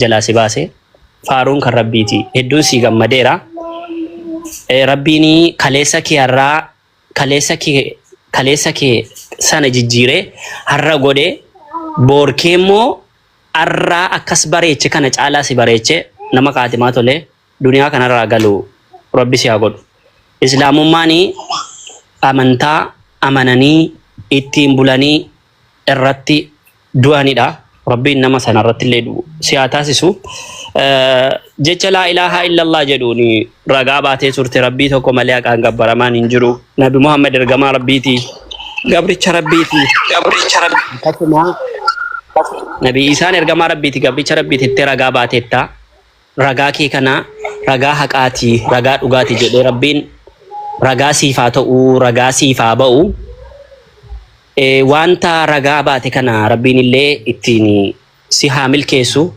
jalaa si baase. Faaruun kan Rabbiiti. Hedduun sii gammadeera. Rabbiin kaleessa kee har'aa kaleessa kee kaleessa kee sana jijjiiree har'a godhe boor kee immoo har'aa akkas bareeche kana caalaa si bareeche nama kaatimaa tolee duniyaa kanarraa galu Rabbi si haa godhu. Islaamummaan amantaa amananii ittiin bulanii irratti du'anidha. Rabbiin nama sana irratti illee du'u si haa taasisu. Jecha laa ilaaha illallah jedhuun ragaa baatee turte Rabbii tokko malee haqaan gabbaramaan hin jiru. Nabi Muhammad ergamaa Rabbiiti. Gabricha Rabbiiti. Akkasuma Nabi Isaan ergamaa Rabbiiti gabricha Rabbiiti itti ragaa baateetta. Ragaa kee kana ragaa haqaati ragaa dhugaati jedhee Rabbiin ragaa siif haa ta'u ragaa siif haa ba'u. Wanta ragaa baate kana Rabbiin illee ittiin si haa milkeessu.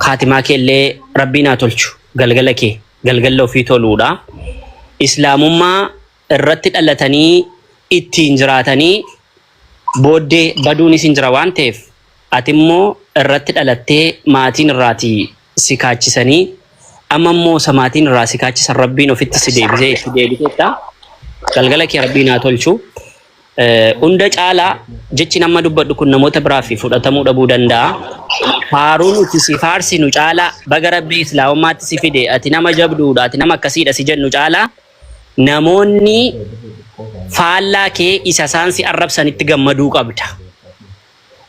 Kaatimaa kee illee Rabbiin haa tolchu. Galgala kee galgala ofii toluudha. Islaamummaa irratti dhalatanii ittiin jiraatanii booddee baduunis hin jira waan ta'eef ati immoo irratti dhalattee maatiin irraatii si kaachisanii amma immoo isa maatiin irraa si kaachisan Rabbiin ofitti si deebisee itti deebiseetta. Galgala kee Rabbiin haa tolchu. Hunda caalaa jechi nama dubbadhu kun namoota biraaf fudhatamuu dhabuu danda'a. Faaruu nuti si faarsinu caalaa baga Rabbii Islaamummaatti si fide ati nama jabduudha ati nama akkasiidha si jennu caalaa namoonni faallaa kee isa isaan si arrabsanitti gammaduu qabda.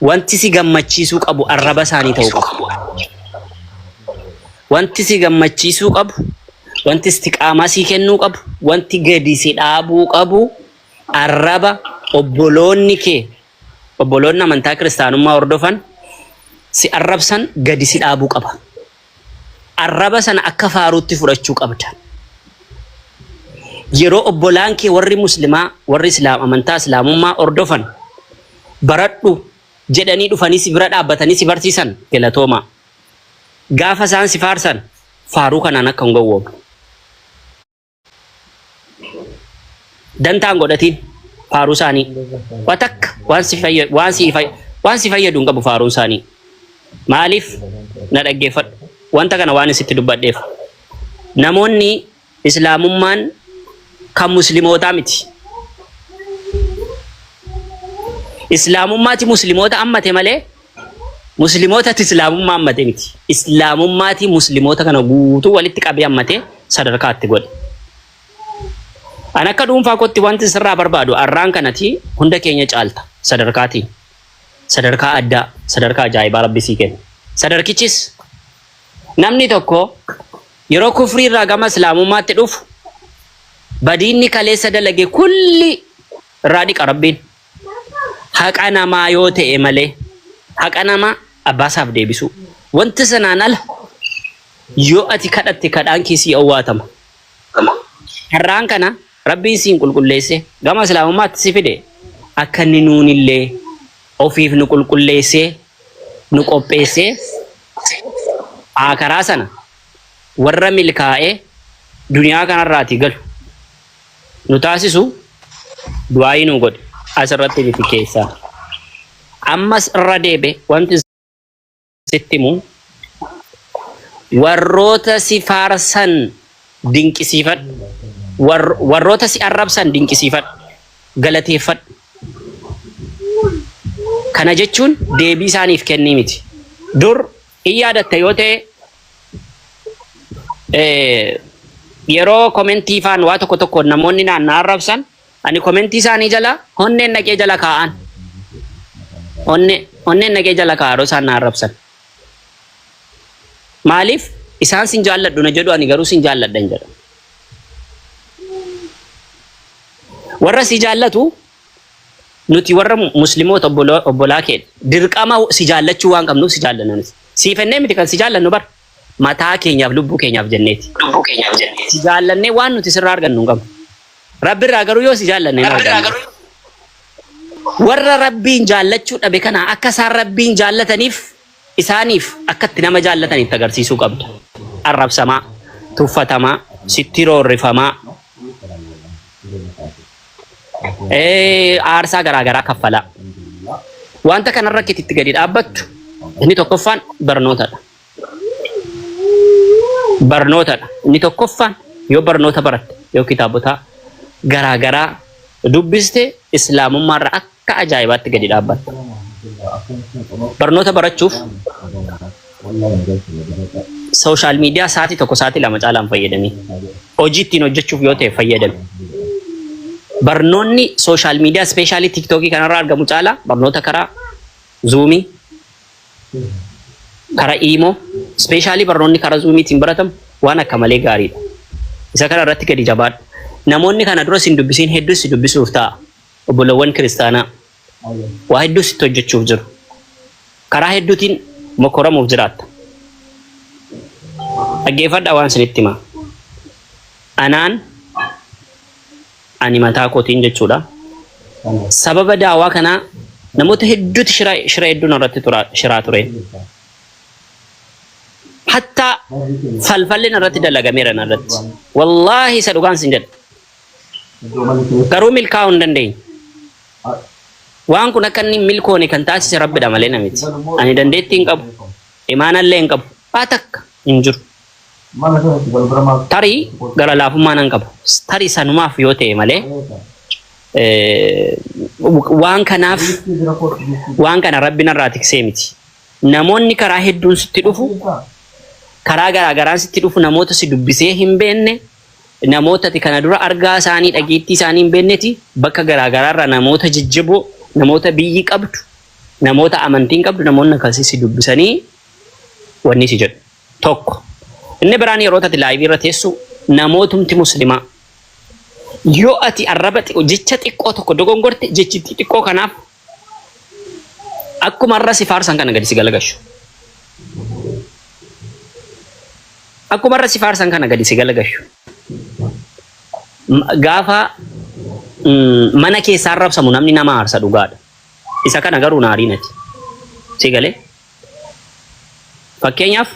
Wanti si gammachiisuu qabu arraba isaanii ta'uu qaba. Wanti si gammachiisuu qabu, wanti istiqaamaa sii kennuu qabu, wanti gadi si dhaabuu qabu arraba obboloonni kee obboloonni amantaa kiristaanummaa hordofan si arrabsan gadi si dhaabuu qaba. Arraba sana akka faaruutti fudhachuu qabda. Yeroo obbolaan kee warri muslimaa warri islaam amantaa islaamummaa hordofan baradhu jedhanii dhufanii si bira dhaabbatanii si barsiisan galatoomaa. Gaafa isaan si faarsan faaruu kanaan akka hin gowwoomne. Dantaan godhatiin faaruu isaanii. Waa takka waan si fayyadu waan si waan si fayyadu hin qabu faaruun isaanii. Maaliif na dhaggeeffadhu. Wanta kana waan isitti dubbadheef. Namoonni Islaamummaan kan muslimootaa miti. Islaamummaati muslimoota ammate malee Muslimootatti islaamummaa ammate miti. Islaamummaati muslimoota kana guutuu walitti qabee ammate sadarkaa itti godhe. An akka dhuunfaa kootti wanti sirraa barbaadu arraan kanati hunda keenya caalta sadarkaatiin. Sadarkaa addaa, sadarkaa ajaa'ibaa Rabbi sii kenne. Sadarkichis namni tokko yeroo kufrii irraa gama islaamummaatti dhufu badiinni kaleessa dalage kulli irraa dhiqa Rabbiin. Haqa namaa yoo ta'e malee haqa namaa abbaasaaf deebisuu. Wanti sanaan ala yoo ati kadhatte kadhaan kee sii owwaatama. Har'aan kana Rabbiin siin qulqulleesse gama islaamummaatti si fide akka inni nuunillee ofiif nu qulqulleessee nu qopheessee karaa sana warra milkaa'ee duniyaa kanarraatii galu nu taasisu du'aayii nu godhi asirratti miti keessaa. Ammas irra deebe wanti sitti himu warroota si faarsan dinqisiifadhu. Warroota si arrabsan dinqisiifadhu. Galateeffadhu. Kana jechuun deebii isaaniif kennii miti. Dur hin yaadatta yoo ta'e yeroo komentii faan waa tokko tokko namoonni naan na arrabsan ani komentii isaanii jala onneen dhaqee jala kaa'an. Onneen dhaqee jala kaa'a yeroo isaan na arrabsan. Maaliif isaan sin jaalladhu na jedhu ani garuu sin jaalladhan jedha. Warra si jaallatu nuti warra muslimoota obbolaa kee dirqama si jaallachuu waan qabnuuf si jaallanna nuti. Siif ennee miti kan si jaallannu bar mataa keenyaaf lubbuu keenyaaf jenneeti. Lubbuu keenyaaf jenneeti. Si jaallannee waan nuti sirraa argannu hin qabnu. Rabbi irraa garuu yoo si jaallanne hin arganna. Warra Rabbiin jaallachuu dhabe kana akka isaan Rabbiin jaallataniif isaaniif akka itti nama jaallatanitti agarsiisuu qabda. Arrabsamaa, tuffatamaa, sitti roorrifamaa, aarsaa garaa garaa kaffalaa. Wanta kanarra itti gadi dhaabbattu inni tokkoffaan barnootadha. Barnootadha. Inni tokkoffaan yoo barnoota baratte, yoo kitaabota garaa garaa dubbiste islaamummaarra akka ajaa'ibaatti gadi dhaabbatta. Barnoota barachuuf social media sa'aatii 1 sa'aatii 2 caalaan fayyadamii. Hojii ittiin hojjechuuf yoo ta'e fayyadami. Barnoonni social media especially TikTokii kanarraa argamu caalaa barnoota karaa Zoomii, karaa Imo, especially barnoonni karaa Zoomiitiin baratamu waan akka malee gaariidha. Isa kana irratti gadi jabaadhu. Namoonni kana dura sin dubbisiin hedduu si dubbisuuf ta'a. Obbolowwan kiristaanaa waa hedduu sitti hojjechuuf jiru. Karaa hedduutiin mokoramuuf jiraatta. Dhaggeeffadhaa waan isinitti himaa. Anaan ani mataa kootiin jechuudha. Sababa daawaa kanaa namoota hedduutu shira shira hedduun irratti tura shiraa ture. Hattaa falfalli irratti dalagameera narratti. Wallaahi isa dhugaan sin jedha. Garuu milkaa'uu hin dandeenye. Waan kun akka inni hin milkoone kan taasise Rabbidha malee na miti. Ani dandeettii hin qabu. Imaanallee hin qabu. Waa takka hin jiru. Tarii gara laafummaa nan qaba. Tarii sanumaaf yoo ta'e malee waan kanaaf waan kana Rabbi narraa tiksee miti. Namoonni karaa hedduun sitti dhufu, karaa garaa garaan sitti dhufu namoota si dubbisee hin beekne, namoota ati kana dura argaa isaanii dhageettii isaanii hin beekneti bakka garaa garaarraa namoota jajjaboo, namoota biyyi qabdu, namoota amantiin qabdu namoonni akkasii si dubbisanii wanni si jedhu. Tokko. Inni biraan yeroo ati live irra teessu namootumti muslimaa yoo ati arraba xiqqoo jecha xiqqoo tokko dogongorte jechitti xiqqoo kanaaf akkuma irra si faarsan kana gadi si galagashu. Akkuma irra si faarsan kana gadi si galagashu. Gaafa mana keessaa arrabsamu namni nama aarsa dhugaadha. Isa kana garuu naariinati. Si galee? Fakkeenyaaf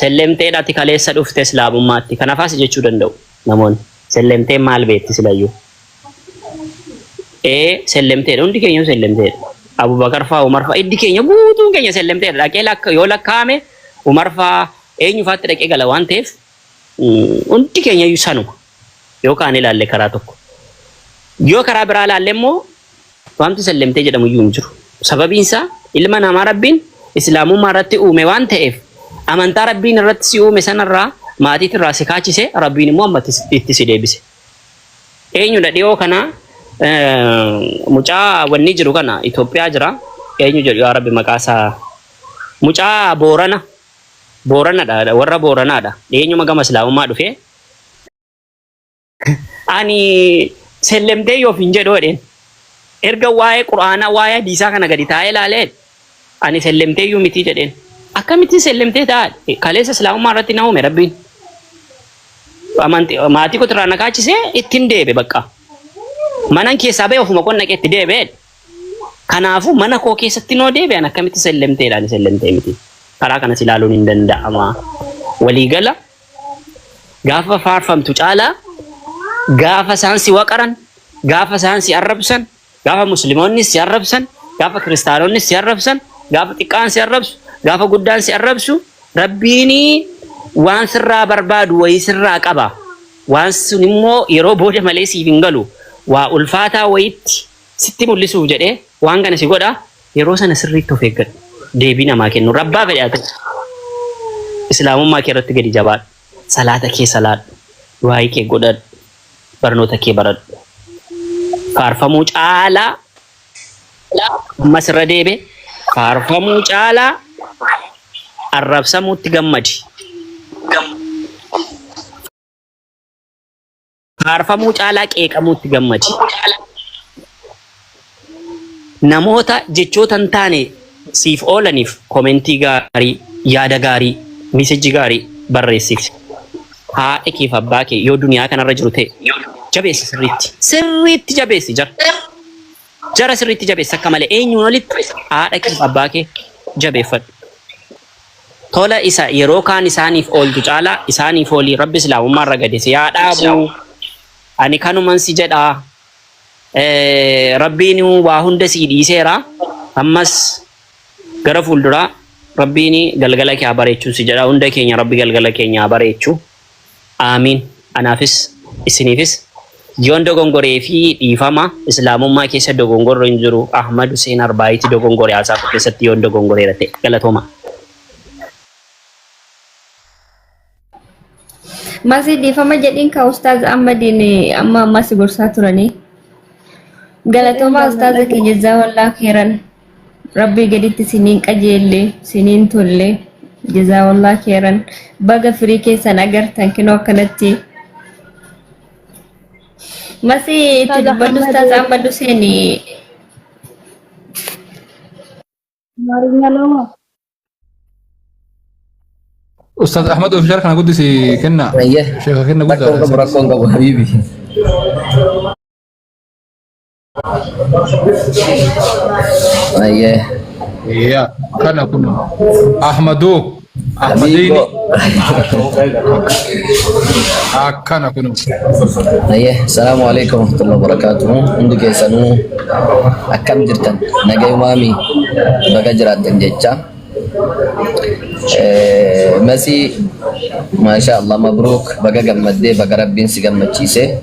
sellemteedha ati kaleessa dhufte islaamummaatti kanafaas jechuu danda'u namoonni. Sellemteen maal beekti silayyuu? Ee sellemteedha hundi keenya sellemteedha. Abubakar faa Umar faa hiddi keenya guutuun keenya sellemteedha. Dhaqee lakka yoo lakkaa'ame Umar faa eenyu faatti dhaqee gala waan ta'eef hundi keenya iyyuu sanuma. Yoo kaan ilaalle karaa tokko. Yoo karaa biraa ilaalle immoo Wanti sellemtee jedhamu iyyuu hin jiru. Sababiin isaa ilma namaa Rabbiin Islaamummaa irratti uume waan ta'eef amantaa Rabbiin irratti si uume sanarraa maatiitti irraa si kaachise Rabbiin immoo amma itti si deebise. Eenyudha dhiyoo kana mucaa wanni jiru kana Itoophiyaa jira. Eenyu jedhu yaa Rabbi maqaa isaa mucaa Boorana Booranadha warra Booranaadha. Dhiyeenyuma gama Islaamummaa dhufee Ani sellemtee yoo hin jedhu jedheen. Erga waa'ee Qur'aanaa waa'ee hadiisaa kana gadi taa'ee ilaalee ani sellemtee iyyuu miti jedheen. Akkamittiin sellemtee ta'a? Kaleessa islaamummaa irratti na uume Rabbiin. Amantii maatii kootirraa na kaachisee ittiin deebe bakka. Manan keessaa ba'e ofuma koon dhaqee itti deebi'e. Kanaafuu mana koo keessatti noo deebi'an akkamitti sellemteedha ani sellemtee miti. Karaa kanas ilaaluun hin danda'ama. Waliigala Gaafa faarfamtu caalaa gaafa isaan si waqaran, gaafa isaan si arrabsan, gaafa musliimoonni si arrabsan, gaafa kiristaanonni si arrabsan, gaafa xiqqaan si arrabsu, gaafa guddaan si arrabsu, Rabbiin waan sirraa barbaadu wayii sirraa qaba. Waan sun immoo yeroo booda malee siif hin galu. Waa ulfaataa wayitti sitti mul'isuuf jedhee waan kana si godha. Yeroo sana sirriitti of eeggadhu. Deebii namaa kennu. Rabbaa fedhe haa ta'u. Islaamummaa kee irratti gadi jabaadhu. Salaata kee salaadhu. Du'aayii kee godhadhu. Barnoota kee baradhu. Faarfamuu caalaa ammas irra deebe faarfamuu caalaa arrabsamuutti gammadi. Faarfamuu caalaa qeeqamuutti gammadi. Namoota jechoota hin taane siif oolaniif komentii gaarii, yaada gaarii, message gaarii barreessiif. Haadha keef abbaa kee yoo duniyaa kanarra jiru ta'e jabeessi sirriitti. Sirriitti jabeessi jara. Jara sirriitti jabeessi akka malee eenyuun olitti haadha keef abbaa kee jabeeffadhu. Tola isa yeroo kaan isaaniif ooltu caalaa isaaniif ooli Rabbi islaamummaa irra gadi si haa dhaabu. Ani kanuman si jedha. Rabbiin waa hunda sii dhiiseera. Ammas gara fuulduraa Rabbiin galgala kee haa bareechuu si jedha. Hunda keenya Rabbi galgala keenya haa bareechu. Aamiin. Anaafis isiniifis yoon dogongoree fi dhiifama islaamummaa keessa dogongorri hin jiru. Ahmad Hussein Arbaayiti dogongore haasaa koo keessatti yoon dogongoreera ta'e. Galatooma. Masii dhiifama jedhiin ka ustaaz Ahmadiin amma ammaa si gorsaa turanii. Galatoomaa ustaaza keenya jazaawallaa keeran. Rabbii gaditti siniin qajeelle siniin tolle jazaawallaa keeran. Baga firii keessan agartan kinoo akkanatti. Masii itti Ustaaz dubbadhu Ahmad ustaaz Ahmad Hussein. Amaarinya lama. Ustaz Ahmad Ofishaal kana guddisi kenna. Ayyee. Sheeka kenna Rakkoon guddaadha. qabu rakkoon qabu habiibi. Ayyee. Yaa kana kun Ahmaduu Ahmadiini Habiibo. akkana kun. Ayyee. Salaamu alaikum warahmatullahi wabarakatuh. Hundi keessanuu akkam jirtan? Nagayumaami baga jiraattan jecha. Masii maasha Allah mabruuk baga gammaddee baga rabbiin si gammachiise.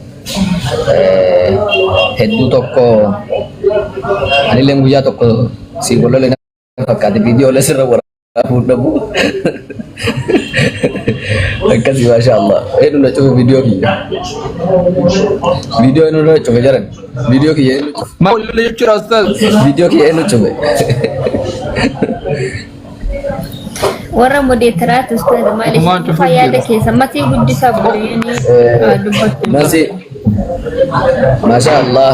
Hedduu tokko anillee guyyaa tokko si wal lole na fakkaate viidiyoolee sirra waraabuu dhabu. Akkasii maasha Allah. Eenyu na cufe viidiyoo kiyya? Viidiyoo eenyu na cufe jaran? Viidiyoo kiyya eenyu cufe? Maal wal lole jechuudha Ustaz? Viidiyoo kiyya eenyu cufe? Warra modeetaraati ustaaz maal Ofumaan isin cufuuf yaada jira. keessa masii guddisaa buleeyanii dubbachuu Masi maasha Allah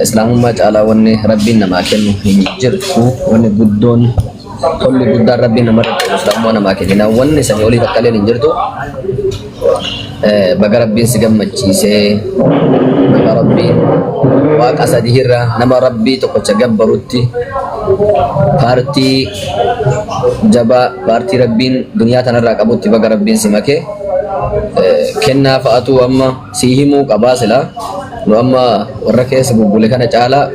islaamummaa caalaa wanni rabbiin namaa kennu hin jirtu wanni guddoon tolli guddaan rabbiin namarra qabu islaamummaa namaa kennina wanni sanii olii takka illeen hin jirtu. Baga rabbiin si gammachiisee baga rabbiin waaqa sadii irra nama rabbii tokkocha gabbarutti paartii jabaa paartii rabbiin duniyaa tanarraa qabutti baga rabbiin si make kennaa fa'atu amma si himuu qabaa silaa nu amma warra keessa bubbule kana caalaa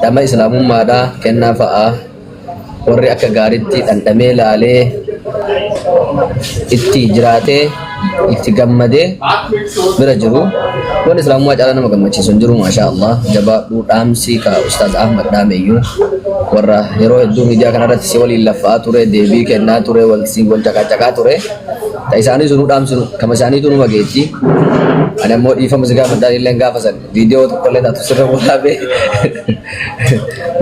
dhama islaamummaadhaa kennaa fa'aa warri akka gaaritti dhandhamee laalee itti jiraatee itti gammadee bira jiru wanni islaamummaa caalaa nama gammachiisu hin jiru maashaa Allah jabaadhuu dhaamsi ka ustaaz Ahmad dhaameyyuu warra yeroo hedduu miidiyaa kanarratti si waliin laffa'aa ture deebii kennaa ture wal si wal caqacaqaa ture ta isaanii sunuu dhaamsinu kama isaaniitu numa geetti ani ammoo dhiifama si gaafadhaan illee gaafa san viidiyoo tokkollee taatu sirra waraabee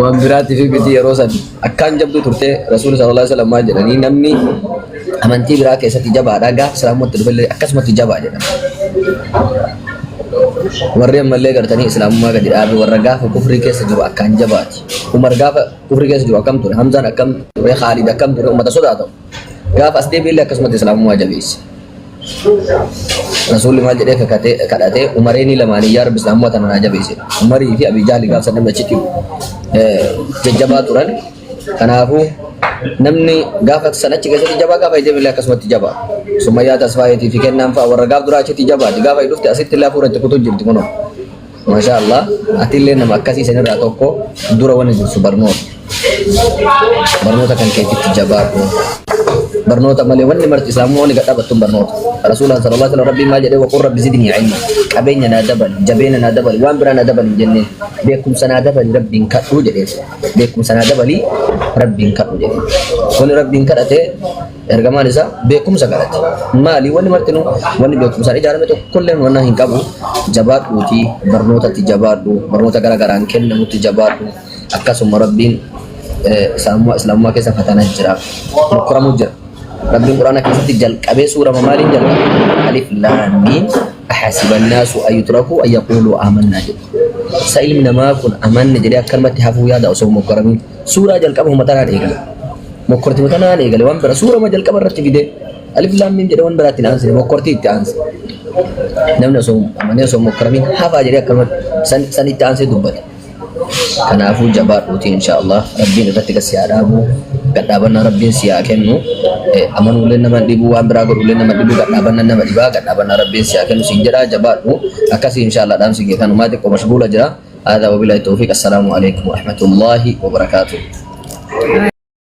waan biraatti fi miti yeroo san akkaan jabduu turte rasuulli sallallahu alaihi wasallam maal jedhanii namni amantii biraa keessatti jabaadha gaafa islaamummaatti dhufellee akkasumatti jabaa jedhama. Warri ammallee gartanii islaamummaa gadi dhaabe warra gaafa kufrii keessa jiru akkaan jabaati. Umar gaafa kufrii keessa jiru akkam ture, Hamzaan akkam ture, Khaalid akkam ture, ummata sodaatamu. Gaafa as deebi'ellee akkasumatti islaamummaa jabeesse. Rasuulli maal jedhee kakatee kadhatee umareenii lamaanii yaa rabbi islaamummaa tana naa jabeesse. Umarii fi Abii Jahli gaaf san namni achitti jajjabaa turan. Kanaafuu namni gaafa san achi keessatti jabaa gaafa deebi'ellee akkasumatti jabaa. Sumayyaa Tasfaayeetii fi kennaan fa'a warra gaaf duraa achitti jabaati. Gaafa dhufte asitti illee hafuura itti kutuu jirti kunoo. Maashaa Allah atillee nama akkasii sanirraa tokko dura wanni dursu barnoota. Barnoota kan keetitti jabaadhu. Barnoota malee wanni marti islaamummaa wanni gad dhaabattuun barnoota. Rasuulaan sallallahu alaihi wasallam rabbiin maal jedhee waqul rabbi zidnii ilma. Qabeenya naa dabali, jabeena naa dabali, waan biraa naa dabali hin jenneen. Beekumsa naa dabali rabbiin kadhuu jedheen. Beekumsa naa dabali rabbiin kadhu jedheen. Wanni rabbiin kadhate Ergamaan isaa beekumsa kadhate. Maali wanni martinuu wanni beekumsaan ijaarame tokkolleen wanna hin qabu. Jabaadhuutii barnootatti jabaadhu, barnoota gara garaan kennamutti jabaadhu. Akkasuma Rabbiin islaamummaa islaamummaa keessa fatana jira. Mokkoramuu jira. Rabbiin Quraana keessatti jalqabee suurama maaliin jalqabe? Alif laam miim ahasiba naasu an yutraku an yaqulu amanna jedhe. Sa ilmi namaa kun amanne jedhee akkanumatti hafuu yaada osoo hin mokkoramin. Suuraa jalqaba tanaan eegala. Mokkortima tanaan eegale waan bira suurama jalqaba irratti fide alif laam miim jedhe waan biraatti hin aansine mokkortii itti aanse. Namni osoo amanee osoo mokkoramin hafaa jedhee akkanumatti san san itti aansee dubbate. Kanaafuu jabaadhuuti inshaallah rabbiin irratti gad si haa dhaabu gadhaabannaa rabbiin si haa kennu amanuullee nama hin dhibu waan biraa godhullee nama hin dhibu gadhaabannaa nama dhibaa gadhaabannaa rabbiin si haa kennu siin jedhaa jabaadhu akkasii inshaallah dhaamsi kee kanumaa xiqqoo mashguula jira. Hada wabillahi tawfiq assalaamu alaikum warahmatullahi wabarakaatuh.